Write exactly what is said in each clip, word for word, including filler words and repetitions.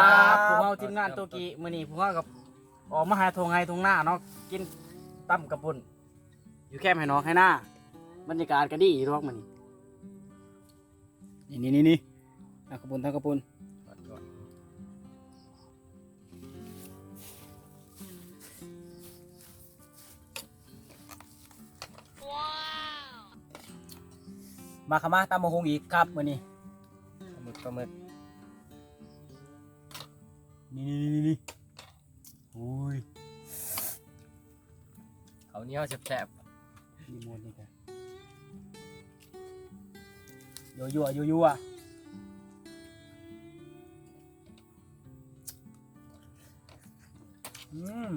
ครับ พวกเราทีมงานโตกิ มื้อนี้พวกเรากับออกมาหาทงไฮทงนาเนาะ กินตำกะปุ้น อยู่แคมป์ไฮนอกไฮนา บรรยากาศก็ดีอยู่ดอกมื้อนี้ นี่ นี่ นี่ นี่ เอากะปุ้น เอากะปุ้น มาครับ มาตำบักหุ่งอีกครับมื้อนี้ ปลาหมึก ปลาหมึก นี่ นี่ นี่ นี่ อุ้ย ข้าวเหนียวแซ่บๆ นี่หมดนี่จ้ะ ยั่วๆ ยั่วๆ อืม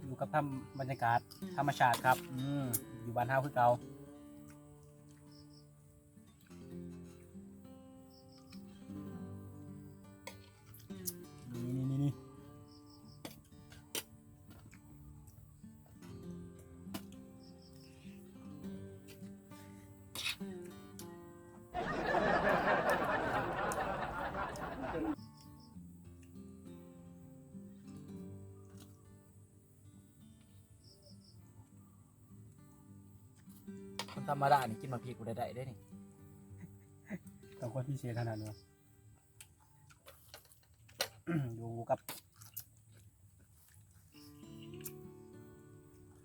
อยู่กับธรรม- บรรยากาศธรรมชาติครับ อืม อยู่บ้านเฮาคือเก่า นี่ นี่ นี่ นี่ คนธรรมดานี่กินหมากพริกบ่ได้ได้เด้นี่ ต้องคนพิเศษขนาดนี้ อยู่กับ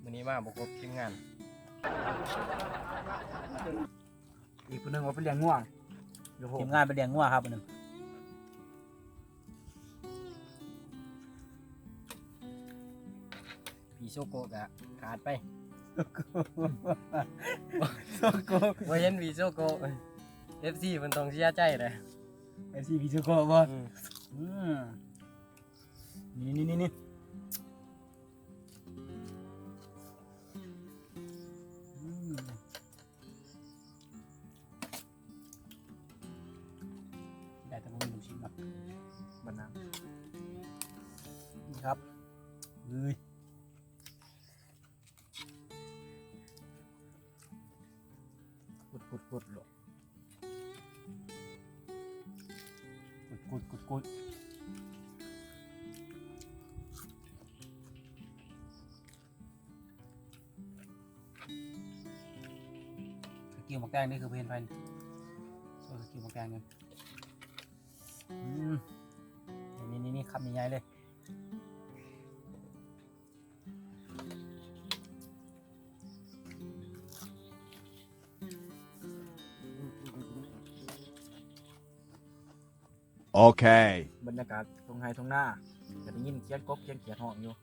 มื้อนี้มาบ่ครบทีมงาน อีกผู้หนึ่งว่าไปเลี้ยงงัว อยู่โฮม ทีมงานไปเลี้ยงงัวครับผู้หนึ่ง พี่โซโกะกะขาดไป โซโกะ บ่เห็นพี่โซโกะ เอฟซี เพิ่นต้องเสียใจเลย เอฟซี พี่โซโกะบ่ อืม อืม นี่ นี่ นี่ นี่ อืม ได้แต่บ่มีลูกชิ้นเนาะ บัดนั้น นี่ครับ เอ้ย กุดกุดกุดโลด กุดกุดกุดกุด กินหมากแตงนี่คือเพิ่นไป เออ กินหมากแตงนี่ อืม นี่ นี่ นี่ คำใหญ่ๆเลย โอเค บรรยากาศตรงไฮตรงหน้า จะได้ยินเสียงกบเสียงเขียดฮ้องอยู่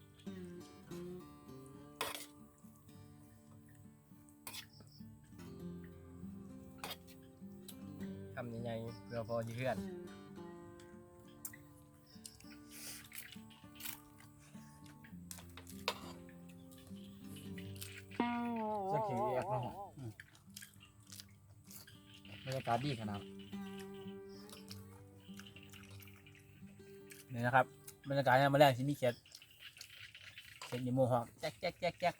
คำใหญ่ๆ เพื่อพออยู่เฮือน สักทีเรียกเนาะ อืม บรรยากาศดีขนาด นี่นะครับ บรรยากาศยามมื้อแลงสิมีเขียด เขียดอยู่หมู่ห้อง แจ๊กแจ๊กแจ๊กแจ๊ก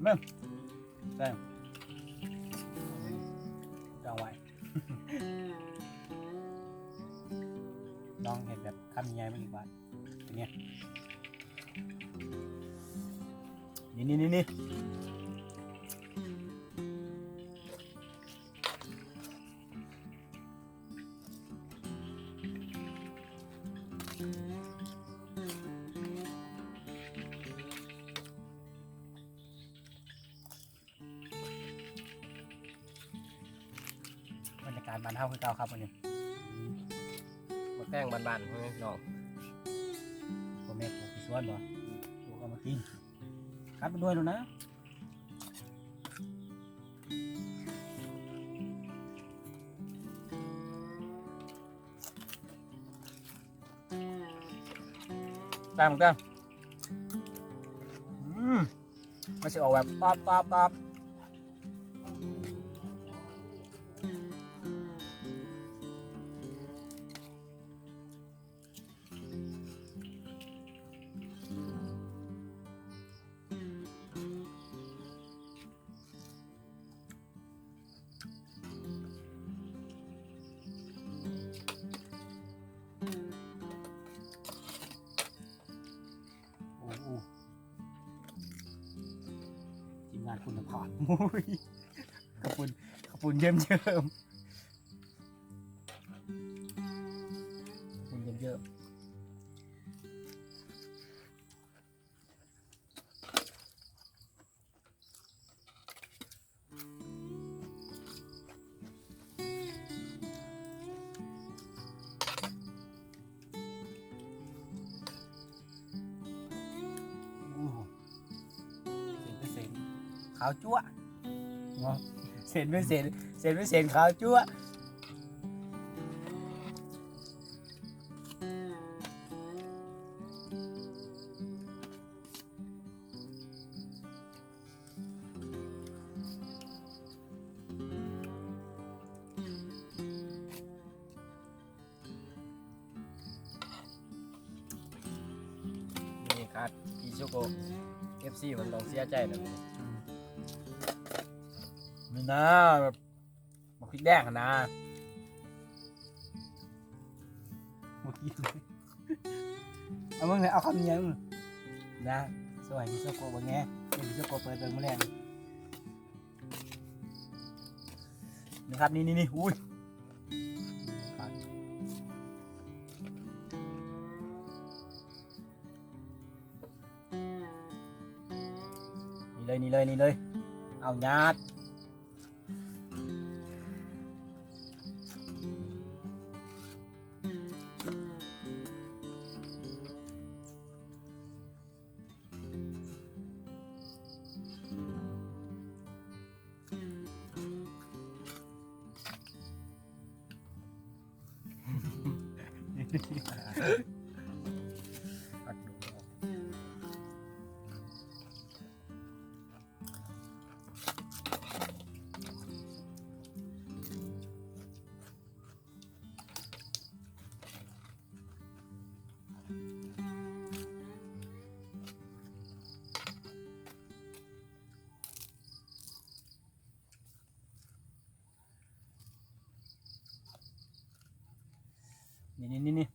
เบิ่ง แซ่บ จองไว้ ลองเห็ดแบบคำใหญ่ๆ มาอีกบาท เป็นไง นี่ นี่ นี่ นี่ บรรยากาศบ้านเฮาคือเก่าครับมื้อนี้ อืม บ่แกล้งบ้านๆ พ่อแม่พี่น้อง พ่อแม่ปลูกที่สวนบ่ ปลูกเอามากิน กัดไปด้วยแล้วนะ แซ่บเหมือนกัน อืม มันสิออกแบบป๊อบป๊อบป๊อบ โอ้โห ทีมงานคุณภาพ โอ้ย ขอบคุณ ขอบคุณเยี่ยมเยี่ยม ขอบคุณเยี่ยมเยี่ยม โอ้โห เส้นเป็นเส้นขาวจั๊วะ เนาะ เส้นเป็นเส้น เส้นเป็นเส้นขาวจั๊วะ นี่ครับ พี่โชโก เอฟซี มันต้องเสียใจนะ นี่นะ แบบ บักพริกแดงนะ เอามึงเลย เอาคำเดียวมึง นะ สวัสดีโชโกะเบิ่งแหน่ เดี๋ยวโชโกะเปิดเบิ่งมื้อแลง นะครับ นี่ นี่ นี่ อุ้ย นี่เลย นี่เลย นี่เลย เอายัด นี่ นี่ นี่ นี่